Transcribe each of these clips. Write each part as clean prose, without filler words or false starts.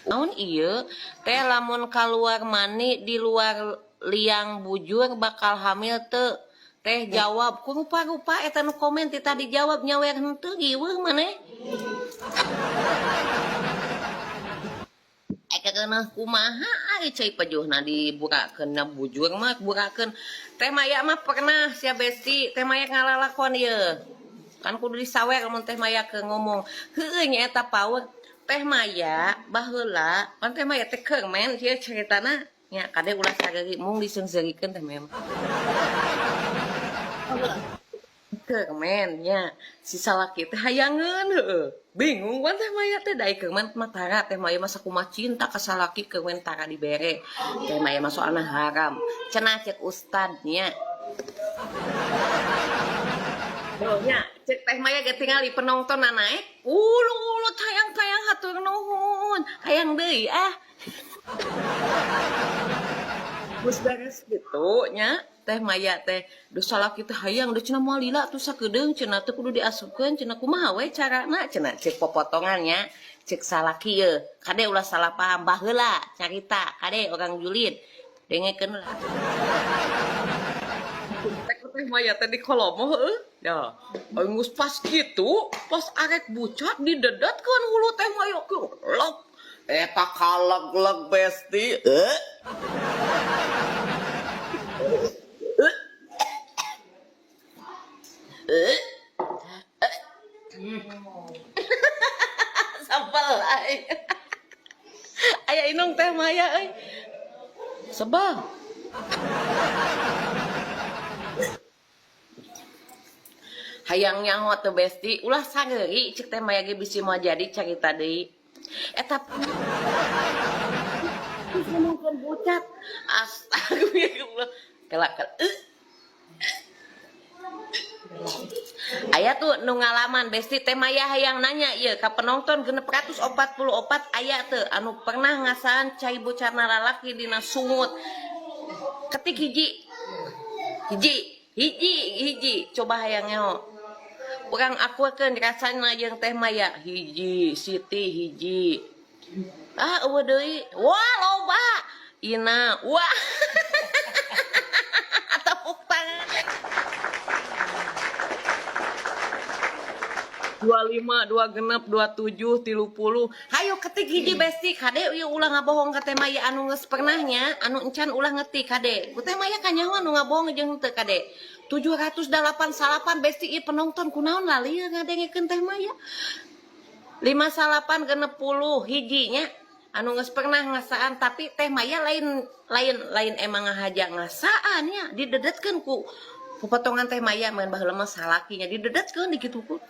Naon ieu teh lamun kaluar mani di luar liang bujur bakal hamil teu? Teh jawab ku rupa-rupa eta nu komen ti tadi jawab nyawer henteu riweuh maneh. Ai kareuneuh kumaha ari cai pejuhna diburakeun na bujur mah burakeun. Teh Maya mah pernah sia besti, Teh Maya ngalalakon ieu. Kan kudu disawer lamun Teh Maya keur ngomong. Heueuh nya eta paur. Teh Maya baheula pan Teh Maya teh keur men ieu caritana nya kade ulah sareuri mung diseungseurikeun Teh Maya mah. Keur men nya si salaki teh hayangeun heueuh. Bingung pan Teh Maya teh da keur men mah tara Teh Maya mah sakumaha cinta ka salaki keur men tara dibere. Teh Maya mah soalna haram. Cenah ceuk ustad nya. Oh, nya, cek Teh Maya ge tingali penonton naik. Ulu-ulu tayang-tayang hatur nuhun. Hayang deui ah. Geus beres kitu nya Teh Maya teh duh salaki teh hayang duh cenah moal lila tuh sakedeung cenah teu kudu diasupkeun cenah kumaha we carana cenah cek popotongan nya cek salaki ye kade ulah salah paham baheula carita kade orang julid dengekeun lah. Teh Maya teh di kolomo heueuh nya geus pas kitu pas arek bucat didedetkeun hulu Teh Maya kieu lep eta kaleg-leg besti. Sebel aing. Aya inung Teh Maya euy. Sebel. Hayang nyaho teu besti, ulah sageuri cek Teh Maya ge bisi moal jadi carita deui. Eta ngomongkeun bucat. Astagfirullah. Kela kela. Aya tuh nu ngalaman besti Teh Maya hayang nanya ieu ka penonton 644 aya teu anu pernah ngasaan cai bucarna lalaki dina sungut. Ketik hiji. Hiji, hiji, hiji coba hayang ngeho. Urang akukeun rasana jeung Teh Maya hiji, Siti hiji. Ah eueuh deui. Wah loba. Ina, wah. Tepuk tangan. 25, 26, 27, 30. Hayo ketik hiji besti kade ieu ulah ngabohong ka Teh Maya anu geus pernah nya, anu encan ulah ngetik kade. Ku Teh Maya kanyahoan nu ngabohong jeung henteu kade. 789 besti ieu penonton kunaon lalieu ngadengekeun Teh Maya. 59 60 hiji nya anu geus pernah ngasaan tapi Teh Maya lain lain lain emang ngahaja ngasaan nya didedetkeun ku potongan Teh Maya mun baheula mah salakinya didedetkeun dikitu ku.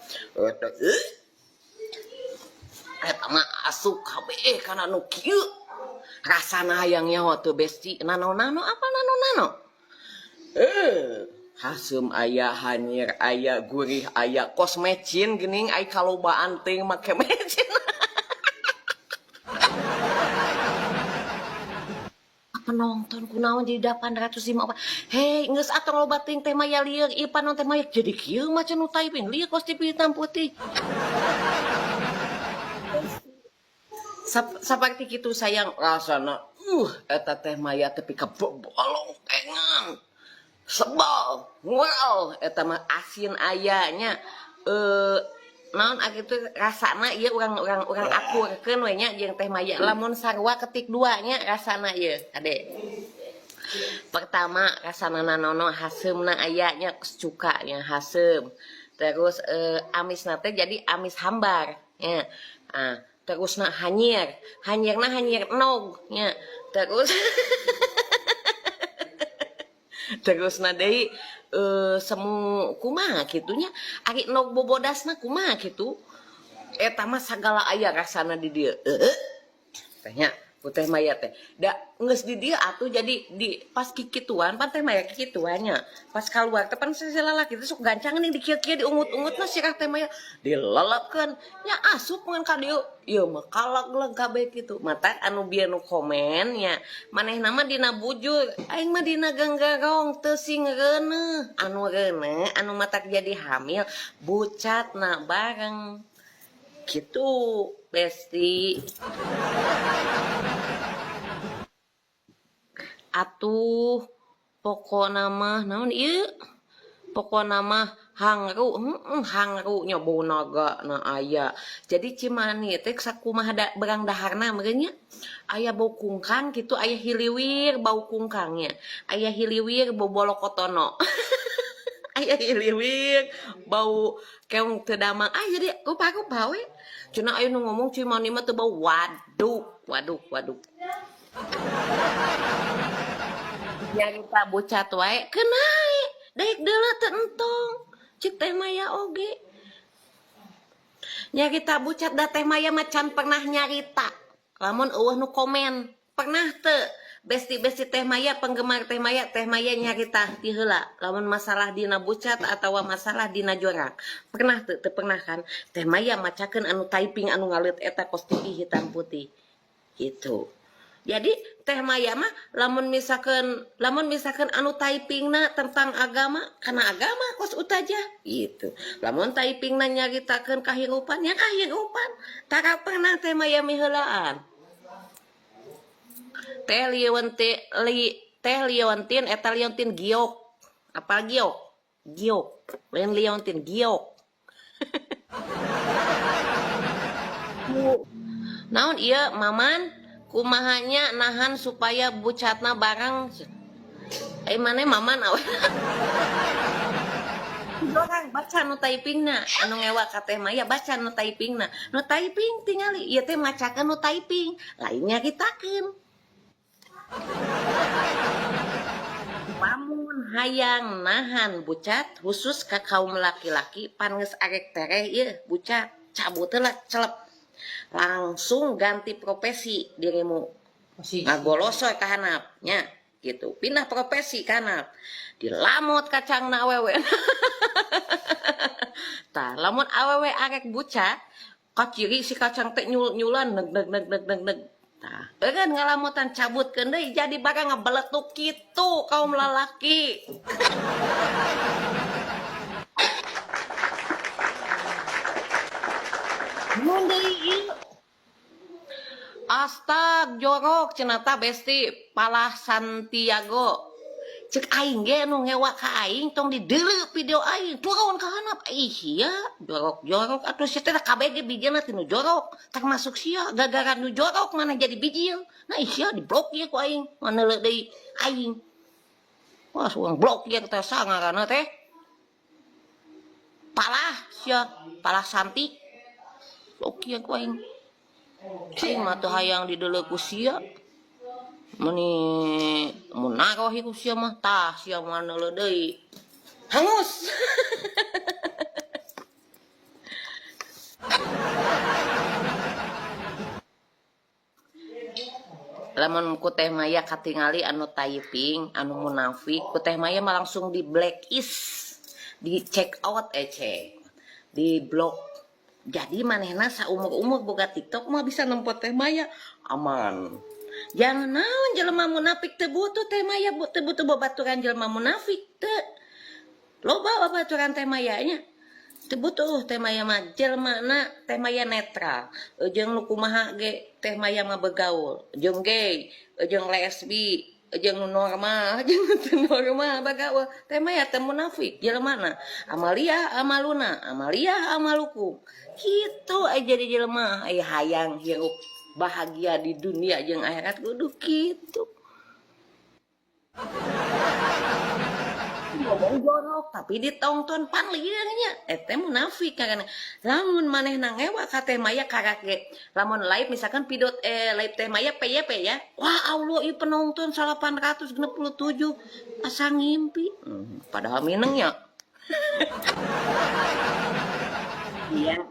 Eta mah asup kabeh kana nu kieu. Rasana hayang nyaho teu besti nano-nano apa nano-nano? Haseum aya, hanyir aya, gurih aya, kos mecin geuning ai kalobaan teuing make mecin. Penonton kunaon jadi 805. Hei, geus atuh loba teuing Teh Maya lieur ieu panon Teh Maya jadi kieu macan nu typing lieur kos TV hitam putih. Saperti kitu sayang rasana eta Teh Maya tepi ka bobolongkengan. Sebel, ngual eta mah asin aya nya. Naon kitu rasana ieu urang-urang urang akurkeun we nya jeung Teh Maya lamun sarua ketik dua nya rasana ieu ade. Pertama rasana nanono haseumna aya nya cuka nya haseum. Terus amisna teh jadi amis hambar nya. Ah, terusna hanyir, hanyirna hanyir enog nya. Terus terusna deui semu kumaha kitu nya ari enog bobodasna kumaha kitu eta mah sagala aya rasana di dieu. Teh nya ku Teh Maya teh da geus di dieu atuh jadi di pas kikituan pan Teh Maya kikituan nya pas kaluar teh pan si lalaki teh sok gancang nih dikieu-kieu diungut-ungutna sirah Teh Maya dilelepkeun nya asup ngan ka dieu ieu mah kaleg-leg kabeh kitu mata anu bieu nu komen nya manehna mah dina bujur aing mah dina genggerong teu sing reuneuh anu reuneuh anu matak jadi hamil bucatna bareng kitu. Besti. Atuh pokona mah naon ieu? Pokona mah hangru, heeh, hangru nya bau naga na aya. Jadi Cimani teh sakumaha da, berang daharna meureun nya. Aya bau kungkang kitu, aya hiliwir bau kungkangnya. Aya hiliwir bau bolokotono. Aya hiliwir bau keong teu damang. Ah jadi rupa-rupa we. Cenah aya nu ngomong Cimani mah teu bau, waduh, waduh, waduh. Nyarita bucat wae keun daek deuleu teu entong. Cik Teh Maya oge. Nyarita bucat da Teh Maya mah can pernah nyarita. Lamun eueuh nu komen, pernah teu? Besti-besti Teh Maya, penggemar Teh Maya, Teh Maya nyarita ti heula lamun masalah dina bucat atawa masalah dina jorang. Pernah teu? Teu pernah kan? Teh Maya macakeun anu typing anu ngaleut eta kos TV hitam putih. Gitu. Jadi Teh Maya mah lamun misalkan anu typingna tentang agama, kana agama kos utajah gitu. Lamun typingna nyaritakeun kahirupan, ya kahirupan. Tara pernah Teh Maya miheulaan. Teh liontin li, teh liontin eta liontin giok. Apa giok? Giok. Lain liontin giok. Naon ieu Maman? Kumahanya nahan supaya bucatna barang. Eh, mana Maman awe? Orang baca nu typingna, anu ngewa ka Teh Maya baca nu typingna. Nu typing tingali ieu teh macakeun nu typing, lain nyaritakeun. Lamun hayang nahan bucat khusus ka kaum laki-laki, pan geus arek tereh ieu bucat, cabut heula celep. Langsung ganti profesi dirimu. Posisi. Ngagolosoy ka handap nya gitu. Pindah profesi ka handap. Dilamot kacangna awewe. Tah, lamun awewe arek bucat, kaciri si kacang teh nyul-nyulan neg neg neg neg neg neg. Tah, eureun ngalamutan cabutkeun deui jadi barang ngabeletuk kitu kaum lalaki. Mun deui ieu. Astag jorok cenah tah Besti Palah Santiago. Cek aing ge nu ngewa ka aing tong dideuleu video aing turun ka handap. Ih sia jorok-jorok atuh sia teh kabeh ge bijilna tinu jorok, termasuk sia gara-gara nu jorok mana jadi bijil. Nah ih sia diblok ieu ku aing maneuleuh deui aing. Wah, urang blok ieu teh sangaranna teh. Palah sia, Palah Santi. Blok ieu ku aing. Aing mah teu hayang dideuleu ku sia. Meni munaroh ku sia mah, tah sia mah neuleuh deui. Hangus. Lamun ku Teh Maya katingali anu typing, anu munafik, ku Teh Maya mah langsung di blacklist, di check out ece, di blok. Jadi manehna saumur-umur boga TikTok mah bisa nempo Teh Maya aman. Jangan naon jelema munafik teu butuh Teh Maya, teu butuh babaturan jelema munafik teu. Loba babaturan Teh Maya nya. Teu butuh Teh Maya mah jelema Teh Maya netral. Jeung nu kumaha ge Teh Maya mah begaul. Jeung gay, jeung lesbi, jeung nu normal, jeung nu teu normal bagaul. Teh Maya teu munafik jelemana. Amalia amaluna, amalia amalukum. Kitu aya jadi jelema aya hayang hirup bahagia di dunia jeung akhirat kudu kitu. Ngomong jorok tapi ditonton pan lieur nya, eta munafik karena lamun manehna ngewa ka Teh Maya karak ge lamun live misalkan video, live Teh Maya PYP ya, wah Allah ieu penonton 867 asa ngimpi, padahal mineng nya. Iya.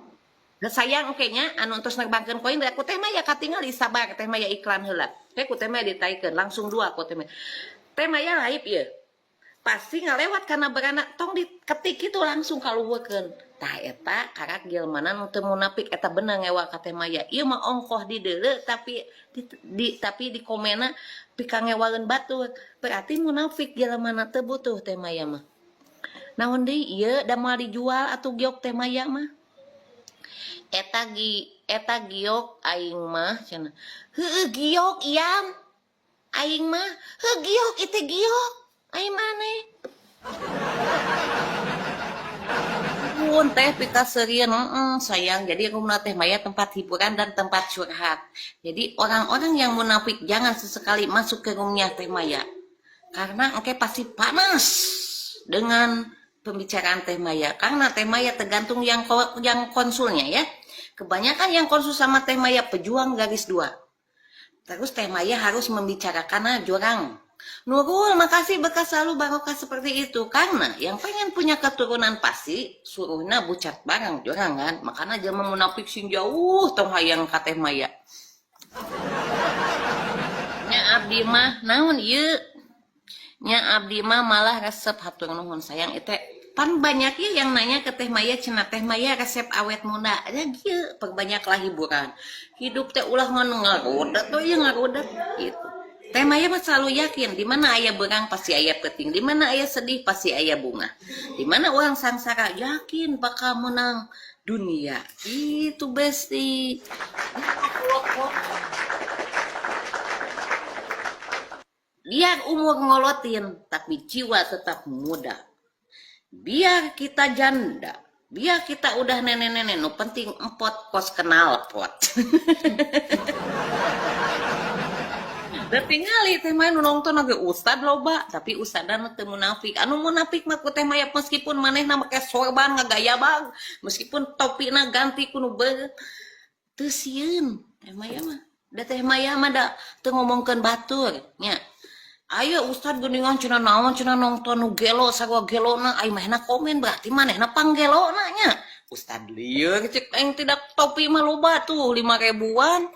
Sayang oke nya anu entos nerbangkeun koin ku Teh Maya katingali, sabar Teh Maya iklan heula. Teh ku Teh Maya ditaikeun langsung dua ku Teh Maya. Teh Maya live ieu. Pasti ngalewat karena beranak tong diketik itu langsung kaluhurkeun. Tah eta karak jelmana nu teu munafik eta bener ngewa ka Teh Maya. Ieu mah ongkoh di deuleu tapi di komena pika ngewaeun batur. Berarti munafik jelmana teu butuh Teh Maya mah. Naon deui ieu da moal dijual atuh giok Teh Maya mah. Eta gi Eta giok aing mah cenah. Heueuh giok iam. Aing mah heuh giok itu giok. Aing maneh. Pun teh pikaseurieun heeh sayang. Jadi rumah Teh Maya tempat hiburan dan tempat curhat. Jadi orang-orang yang munafik jangan sesekali masuk ke roomnya Teh Maya. Karena engke pasti panas dengan pembicaraan Teh Maya. Karena Teh Maya tergantung yang konsulnya ya. Kebanyakan yang konsul sama Teh Maya pejuang garis dua. Terus Teh Maya harus membicarakan jurang. Nurul, makasih bekas selalu barokah seperti itu. Karena yang pengen punya keturunan pasti suruhnya bucat barang jurang kan. Makanya jangan munafik sing jauh tong hayang ka Teh Maya. Nya abdi mah naon ieu? Nya abdi mah malah resep, hatur nuhun sayang itu. Pan banyak ya yang nanya ke Teh Maya, cenah Teh Maya resep awet muda. Ya kieu, perbanyaklah hiburan. Hidup teh ulah ngan ngarudet tuh ya ngarudet gitu. Teh Maya mah selalu yakin di mana aya berang pasti aya peting, di mana aya sedih pasti aya bunga. Di mana orang sangsara yakin bakal menang dunia. Itu besti. Biar umur ngolotin tapi jiwa tetap muda. Biar kita janda, biar kita udah nenek-nenek, no penting empot kos kenal pot. Dan tingali Teh Maya nu nonton lagi ustad loba, tapi ustadna nu teu munafik. Anu munafik mah ku Teh Maya meskipun manehna make sorban ngagaya bang, meskipun topina ganti ku nu beureuh, teu sieun Teh Maya mah. Da Teh Maya mah da teu ngomongkeun batur nya. Ayo ustad geuningan cenah naon cenah nonton nu gelo sarua gelona, ai manehna komen berarti manehna panggelona nya. Ustad lieur cek aing tidak topi mah loba tuh 5 ribuan.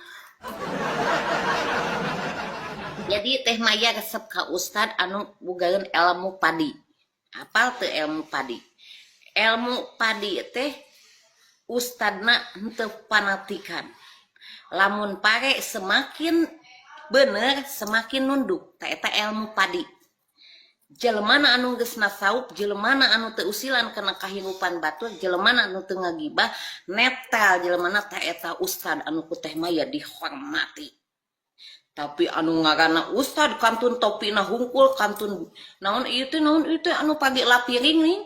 Jadi Teh Maya resep ka ustad anu bogaeun ilmu padi. Apal teu ilmu padi? Ilmu padi teh ustadna henteu fanatikan. Lamun pare semakin bener semakin nunduk, ta eta ilmu padi. Jelemana anu geus nasaup, jelemana anu teu usilan kana kahirupan batur, jelemana anu teu ngagibah, netral jelemana ta eta ustad anu ku Teh Maya dihormati. Tapi anu ngaranna ustad kantun topina hungkul kantun naon ieu teh naon ieu teh anu pagi lapiring nih.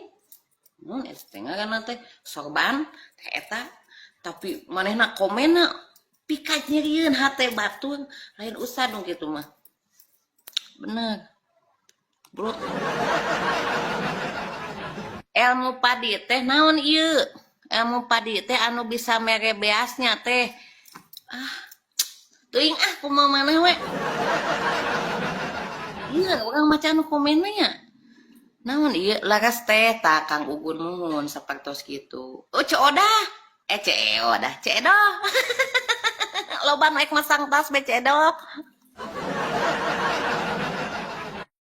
Naon eta teh ngaranna teh sorban teh eta. Tapi manehna komenna pika nyerieun hate batur lain ustad nu kitu mah. Bener. Bro. Ilmu padi teh naon ieu? Ilmu padi teh anu bisa mere beasnya teh. Ah. Teuing ah kumaha maneh we. Ieu urang maca anu komenna nya. Naon ieu laras teh ta Kang Ugun muhun sapertos kitu. Oh Ceu Odah. Ceu Odah, Ceu Edoh. Loba naik masang tas be Ceu Edoh.